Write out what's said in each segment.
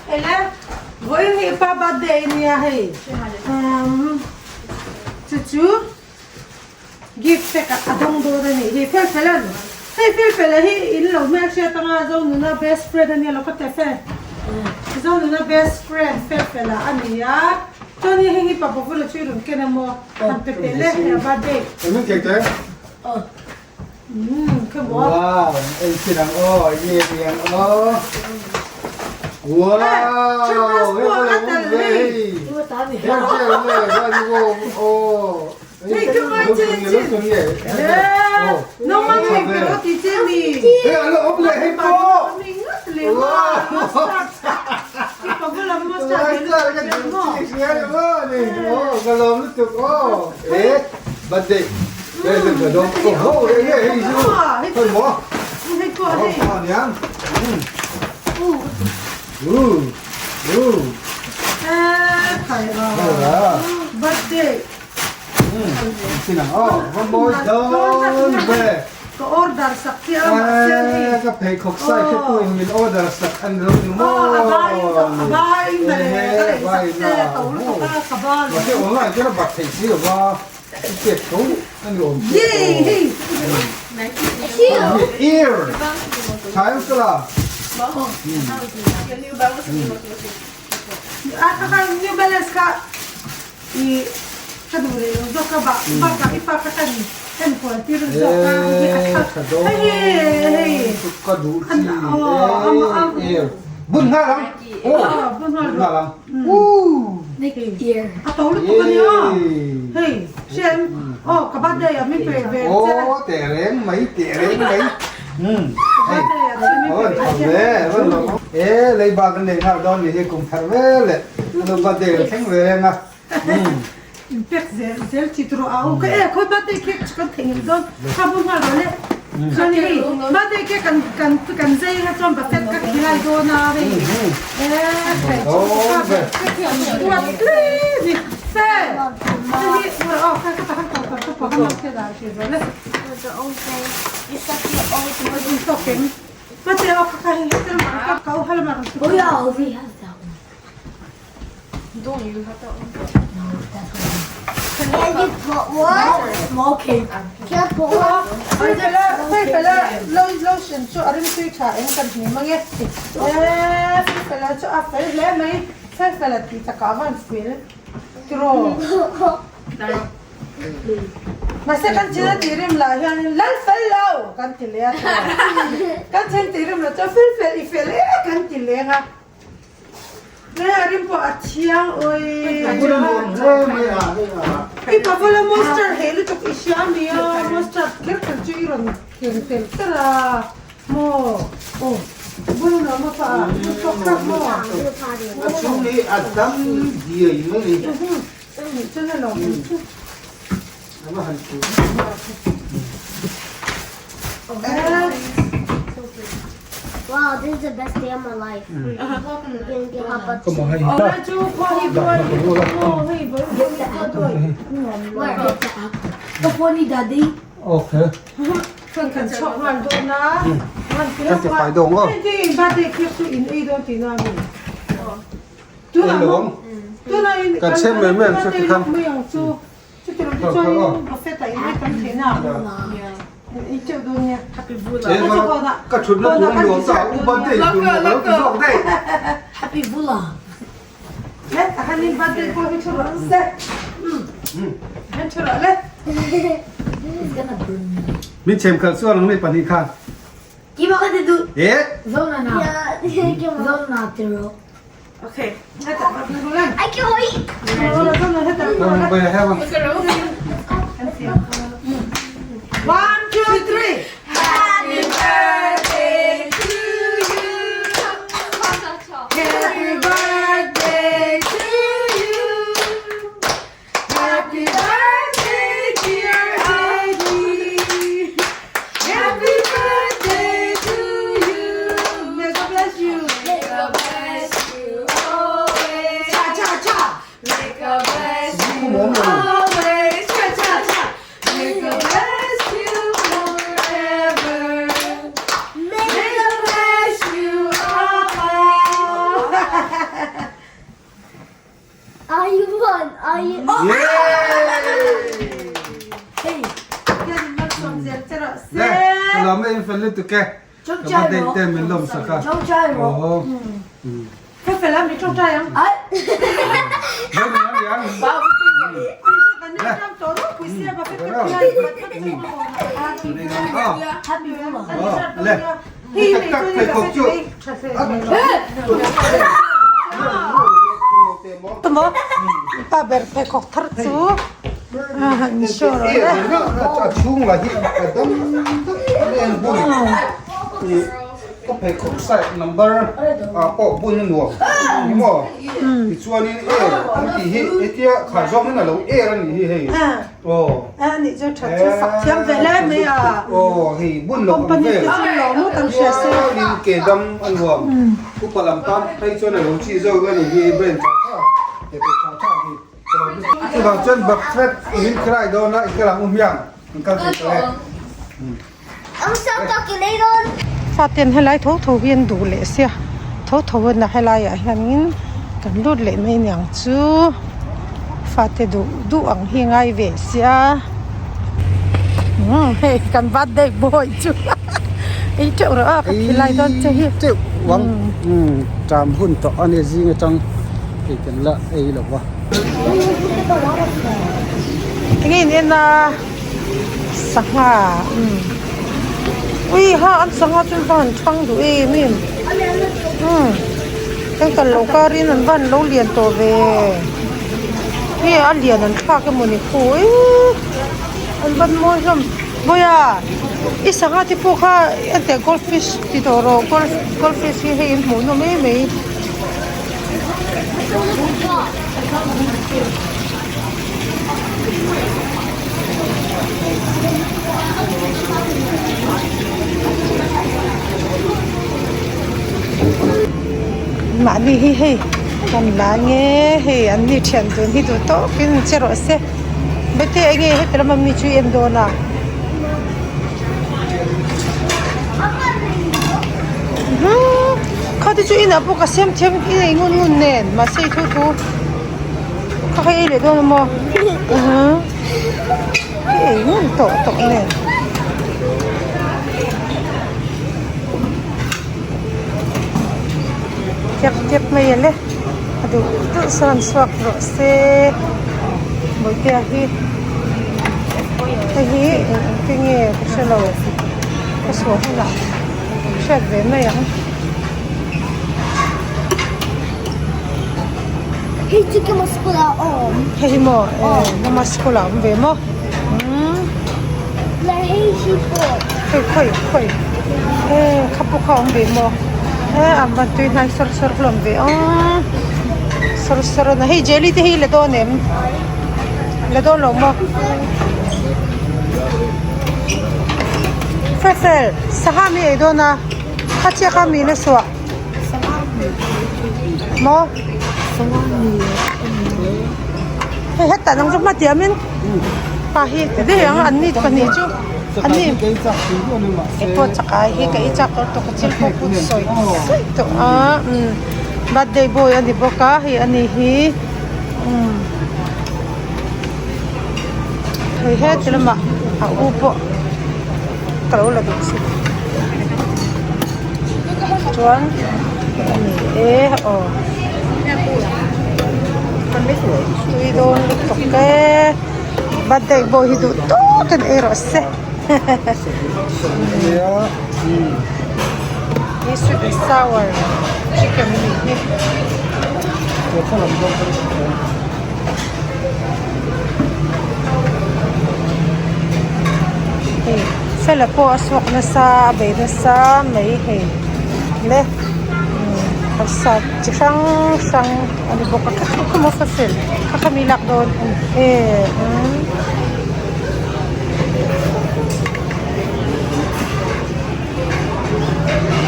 Ele, vawiin hi pa birthday ania hei. Umm chu chu gift te ka a dawng dawn a nih hi. Felfela'n hei Felfela hi in lo hmelhriat anga Zonuna best friend ania lo ka ti fe. Zonuna best friend Felfela a ni a. Chuan hei hi pa Bavula chu i rawn ken emaw han pe teh le hei a birthday. Engin kek teh? Wow, en chin ang aw, nge ni ang aw. Wow, hei pawh lo awm ve hei. Hei che awm e, va ni aw aw. Hei a lo awm leh hei pawh. Wow. Ka lawm lutuk aw. Eh, birthday. Ka order sak che a mahse hei Ka pheikhawk sai kha tu in min order sak a ni lo ni maw? A bai in mawle ka lei sak che to lutuk a ka ba lo. Mahse online chuan a bat theih si lo va. Pek tho a ni awm chiah aw. Ear tha em sala. A kha kha New Balance kha i ka duh leh lo zawk a bak bakah i pa kha kan en kual tir zawk a hei a thla hei hei ka duh chi ear bun nghal ang aw bun nghal ang. A to lutuk a nia hei hriat aw ka birthday ah min pe ve che aw teh reng mai teh reng mai hei aw tha ve rawn lo e leiba kan nei nghal dawn ni hi kum thar ve leh ano birthday lo thleng ve reng a in pek zel zel chi tur a u ka e khawi birthday cake chu kan theihnghilh dawn kha bu nghal rawh le chuan hei birthday cake kan kan kan zai anga chuan buffet ka khilai dawn a hei e khai chu kha buffet hi an duat hle ni fe hei hi mura aw kha ka ta han kal kal ka pa han che dan hrih rawh le Mate aw kha kha hei hei ka kau halamah rawn Oh yeah, I already have that one. Don't you have that one? No, that one. Can you put one? Small cake. Can I put one? Fela, fela, lotion chu a rimtui tha eng kan hmu mang e. E, fela chu a fel hle mai. Fela tih takah a van fel. Tiraw. Mahse kan chin a tih rim lah hianin lal fel lo kan ti leh a tiraw. Kan chin tih rim loh chuan fel fel i fel e kan ti leng a. Nge a rim pawh a thiang ui. A bula nuam hle mai a hei a. I pa bula mustard hei lutuk i hria mi a mustard kher kher chu i rawn ken tel tel a maw aw bula nuam a pa a tawk thlak maw. A chhung hi a dam diai mai ni. Chuan a lawm ang chu. A va han chu. Wow, this is the best day of my life. Okay. Kan ti fai dawng aw. Kan chhem mai mai ang chu tikhan. Ka thutna tur a nuam ta u birthday tur maw ka lo ti zawk daih. Happy Vula. Min chhem khalh chuan ang nei pahnih khan. E. Okay. I can't wait. One, two, three. Happy birthday to you. Happy birthday to you. Happy birthday dear Heidi. Happy birthday to you. May God bless you. May God bless you always. Cha cha cha. May God bless you always. Cha cha cha. May God bless you forever. May God bless you all. Le, ka lawm e in fel lutuk e. Ka birthday te min lawm sak a. Aw. Le, tak tak pheikhawk chu. Tumaw pa ber pheikhawk thar chu a han show rawh le. A chhung lah hi a dam dap em bun i ka pheikhawk size number ah pawh bun a nuam ni maw tichuanin air an tih hi hetia khar zawng hian a lo air a nih hi hei aw a nih chu that chu fak thiam ve lai mai a aw hei bun lo ang company te chu lo ngawt ang hria se chuanin ke dam a nuam upa lam tan phei chuan a lo chi zawk a nih hi brand tha tha he pe tha tha hi chuvang chuan bakthread min cry dawn a i kal ang u hmiang an kal thei tawh e. Faten helai tho tho hi an duh leh sia tho tho a na helaiah hianin kan lut leh mai aniang chu fate duh duh ang hi ngai ve sia umm hei kan birthday boy chu ei teuh rawh a ka khilai dawn che hi teuh vang umm ṭam hun tawh a nia zing aṭang ei kan la ei lo va. Enge in en a. Sangha umm ui ha an sangha chu va han thang duh em em umm heng kal loh karin an va han lo lian tawh ve nge a lian an thlak emaw ni khu eee an van mawi hlawm vawiah i sangha te pawh kha enteh gold fish ti tawh rawh gold gold fish hi hei an hmuh nawm em mai. Mahni hi hei kan la nge hei an ni thian dun hi duh tawkin che rawh se bete enge heti lama mi chu i en dawn a kha te chu inah pawh ka siam thiam i nei ngun ngun nen mahse i thu thu. Ka hei ei leh dawn a maw ka ei ngun tawh tawh nen tep tep mai a le a duh duh sawn chhuak rawh se bawihtea hi hei hi engtin nge ka hrelo ka suah hunah hriat ve mai ang. Hei chu kema school ah a awm. Hei hi maw eh mama school ah a awm ve maw umm. La hei hi pawh. Hei khawi khawi eh kha pawh kha a awm ve maw eh an van tui hnai sawr sawr hlawm ve aw sawr sawr a hei jelly te hi la dawn em la dawn lo maw fel fel sangha mi ei dawn a kha chiah kha mi la suah. Maw? Hei hetah nang chu hma tiamin pa hi ti daih ang an ni pahnih chu an ni engpawh chakai hi ka ei chak tawh lutuk a thil pawh put sawi sawi tawh a umm birthday boy a ni bawk a hei ani hi umm hei heti lamah a u pawh ka lo la duh si. Chuan a ni e aw tui dawn lutuk e birthday boy hi duh tawk in ei rawh se hi sweet and sour chicken a nih hi. Hei fela pawh a suak nasa a bei nasa mai hei le umm sa chi hrang hrang a ni bawk a kha kha maw fel kha kha mi lak dawn a ni e umm.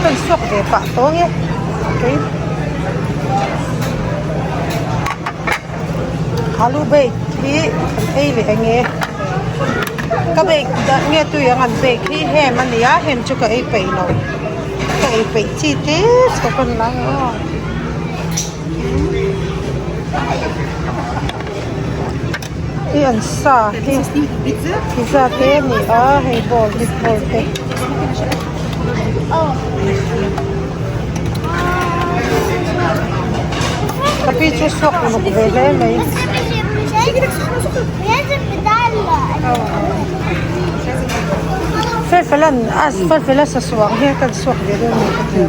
Ka insuak ve pah tawh ang e kei. Alu bake hi kan ei leh ang e ka bake dah nge tui ang an bake hi hem a ni a hem chu ka ei peih lo ka ei peih chi te chho ka ni lai aw. an sa hi pizza te a ni a hei ball meatball te. Ka pi chu suak uluk ve hle mai. Felfel an a felfel a sa suak hi kan suak ve dawn a ni ka ti a.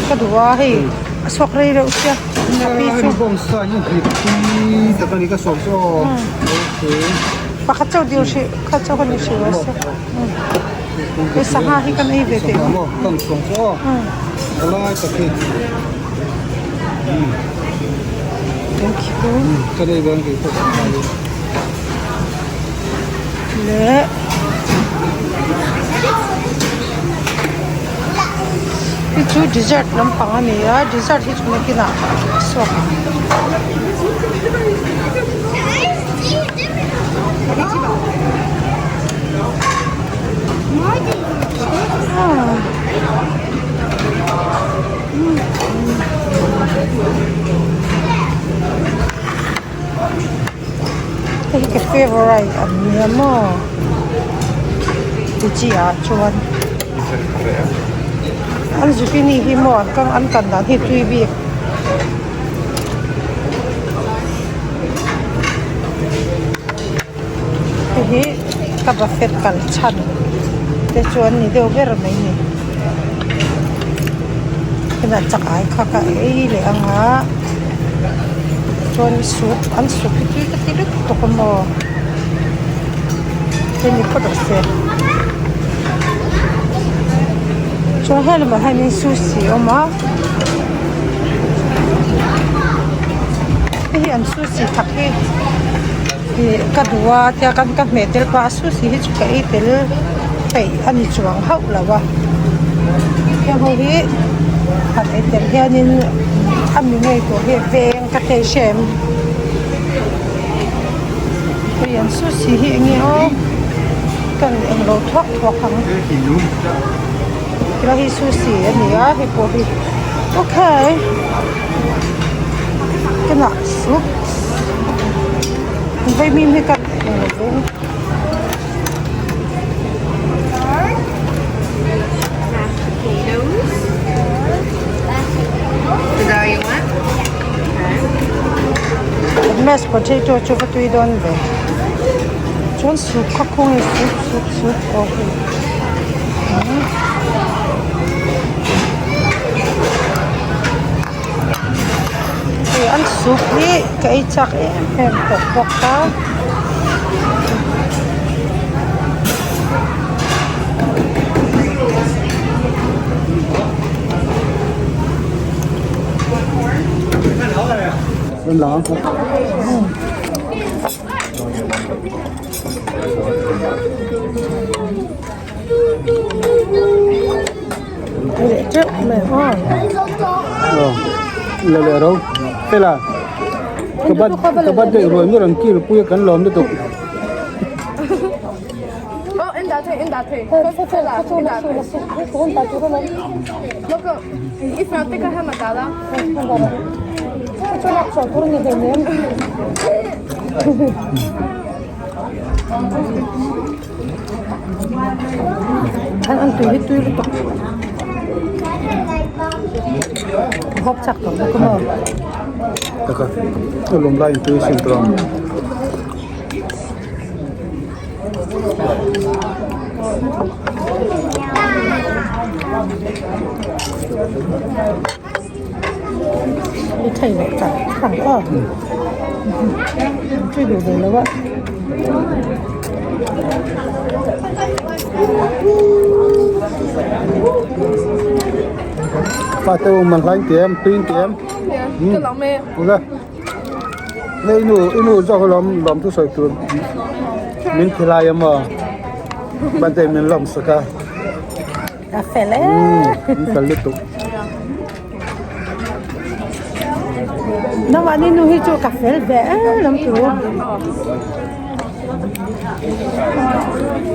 Ka duh a hei a suak rei reuh sia ka pi chu. Pakhat chauh dil hrih khat chauh kan ni hrih lo se hei sangha hi kan ei ve teh ang. Leh hi chu dessert lampang a ni a dessert hi chu nakinah a suak ang. Hei hi ka favourite an nia maw chi ah chuan an zucchini hi maw an kang an kan dan hi tui bik. Hei hi ka buffet kal chhan te chu an ni deuh ber mai ni tunah chak ai kha ka ei leh ang a chuan soup an soup hi tui ka ti lutuk a maw hei ni phawt rawh se chuan he lamah hianin sushi a awm a hei hi an sushi thak hi ih ka duh a tia kan ka hmeh tel pah a sushi hi chu ka ei tel peih a ni chuang hauh lo a heng ho hi han ei tel hianin a mi ngei tur hi veng ka thei hrem hei an sushi hi eng nge aw kan englo thuak thuak ang tilai hi sushi a ni a hei pawh hi okay tunah soup vaimim hi ka englo ve. Mashed potato chu va tui dawn ve chuan soup kha khawnge soup soup soup aw hei hei an soup hi ka ei chak em em tawh bawk a. Leh teuh mai aw. La leh ro hela ka bat ka bat daih ruai mai rawn kil pui a kan lawm lutuk. An an tui hi tui lutuk hawp chak tawh bawk a maw. Taka a lawm lai in tui a sin tawh ang. I thei loh chak ang aw tui duh ve lo a. Pa te u man hlain ti em tui in ti em ula hei nu i nu zawk lawm lawm thu sawi tur min thi lai a maw birthday min lawm sak a. A fel e. An fel lutuk. Nangmahni nu hi chu ka fel ve em lam chu.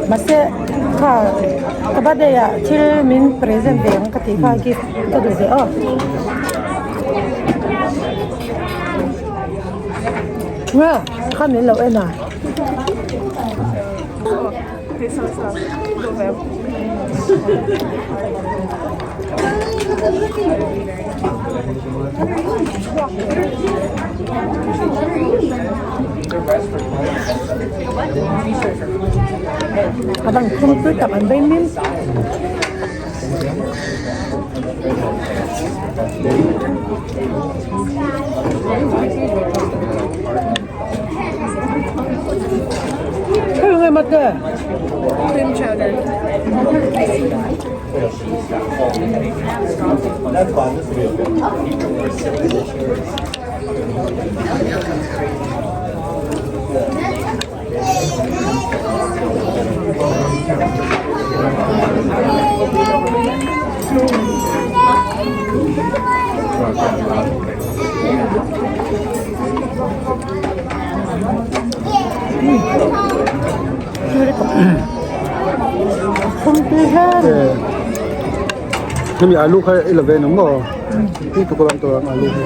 Mahse kha ka birthday ah thil min present ve ang ka tih kha gift ka duh ve aw. Nge kha min lo en a. A bang thum tui tak an vei mim. Hei nge mate? Cream chowder. Hemi alu kha i la ve no maw? Ti tuk lam tur ang alu hi.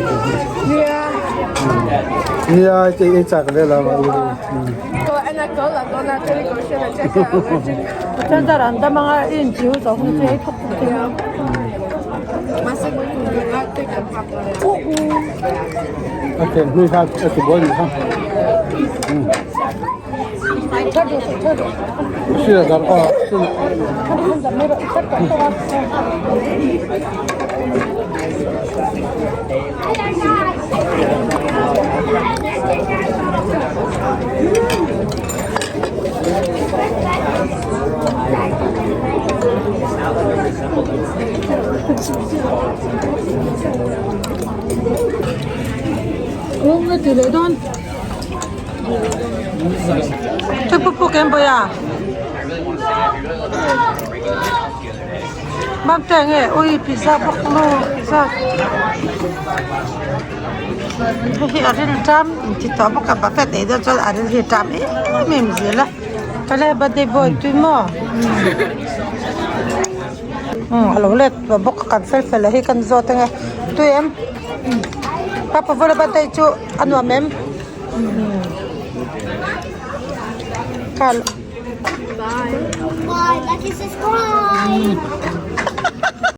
Nia. Nia te ei chak ve la alu hi. A ken hnui kha a ti buai ni kha. Sira dar a sira. Kawng a ti leh dawn. Chu pu pu kem pawh a. Mam te nge ui pizza bawk maw pizza hei hi a ril tam inti tawh bawk a buffet ei dawn chuan a ril hi a tam em em zel a chale birthday boy tui maw umm a lo let tawh bawk a kan fel fel a hi kan zawt ange tui em papa vawra birthday chu a nuam em Bye. Like and subscribe.